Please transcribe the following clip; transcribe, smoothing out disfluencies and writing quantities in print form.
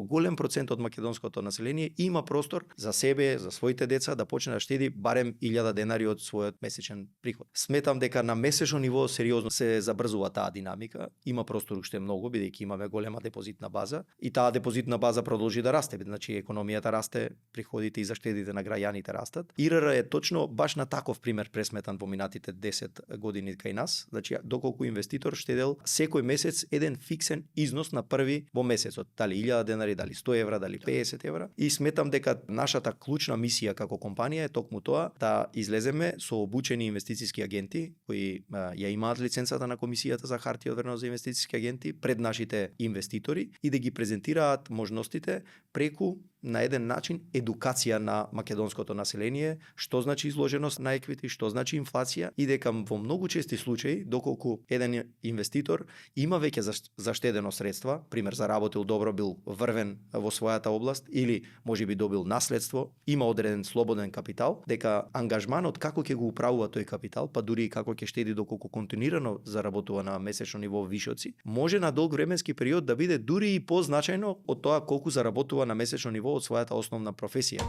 Голем процент од македонското население има простор за себе, за своите деца да почне да штеди барем 1000 денари од својот месечен приход. Сметам дека на месечно ниво сериозно се забрзува таа динамика. Има простор уште многу, бидејќи имаме голема депозитна база и таа депозитна база продолжи да расте, значи економијата расте, приходите и заштедите на граѓаните растат. ИРР е точно баш на таков пример пресметан во минатите 10 години кај нас, значи доколку инвеститор штедел секој месец еден фиксен износ на први во месецот, дали 1000 денари, дали 100 евра, дали 50 евра, и сметам дека нашата клучна мисија како компанија е токму тоа да излеземе со обучени инвестициски агенти кои ја имаат лиценцата на Комисијата за хартија од вредност за инвестициски агенти пред нашите инвеститори и да ги презентираат можностите преку на еден начин едукација на македонското население, што значи изложеност на еквити, што значи инфлација и дека во многу чести случаи, доколку еден инвеститор има веќе заштедено средства, пример заработил добро, бил врвен во својата област или можеби добил наследство, има одреден слободен капитал, дека ангажманот како ќе го управува тој капитал, па дури и како ќе штеди доколку континуирано заработува на месечно ниво вишоци, може на долг временски период да биде дури и позначајно од тоа колку заработува на месечно ниво од својата основна професија.